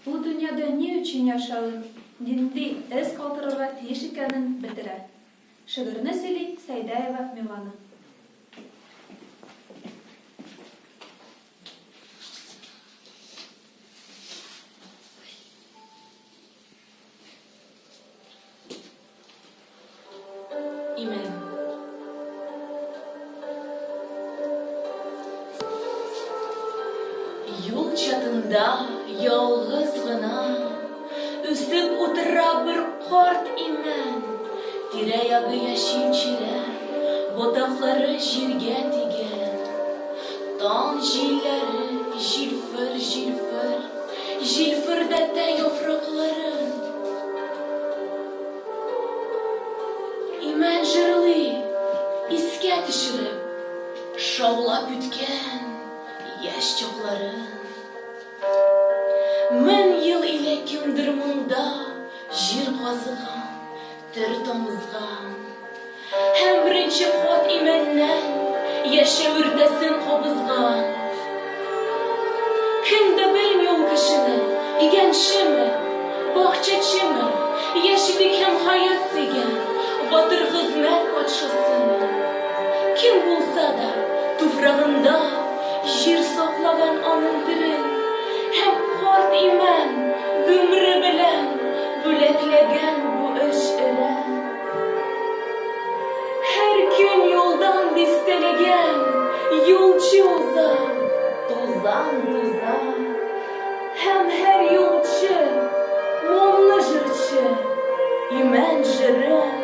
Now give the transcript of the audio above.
бу дөньяда ни өчен яшәвен, нинди эз калдырырга тиеш икәнен белдерә. Шигырьне сөйли Сәйдәева Милана. Имән. Юл чатында ялгыз гына Үсеп утыра бер карт имән. Тирә-ягы яшел чирәм, Ботаклары җиргә тигән. Таң җилләре җилфер-җилфер Җилфердәтә яфракларын. Имән җырлый, искә төшереп, Шаулап үткән яшь чакларын. Мең ел элек кемдер монда Җир казыган, төр тамызган. Һәм беренче кат имәннән Яшәү иртәсен кабызган. Кем дә белми ул кешене, Игәнчеме, бакчачымы, Яшьлек һәм хаят сөйгән Батыр хезмәт патшасымы. Кем булса да, туфрагында Җир саклаган аның телен, Һәм карт имән гомре белән Бүләкләгән бу эш эрен. Һәр көн юлдан дистәләгән Юлчы уза, тузан туза. Һәм һәр юлчы, моңлы җырчы, Имән җырын.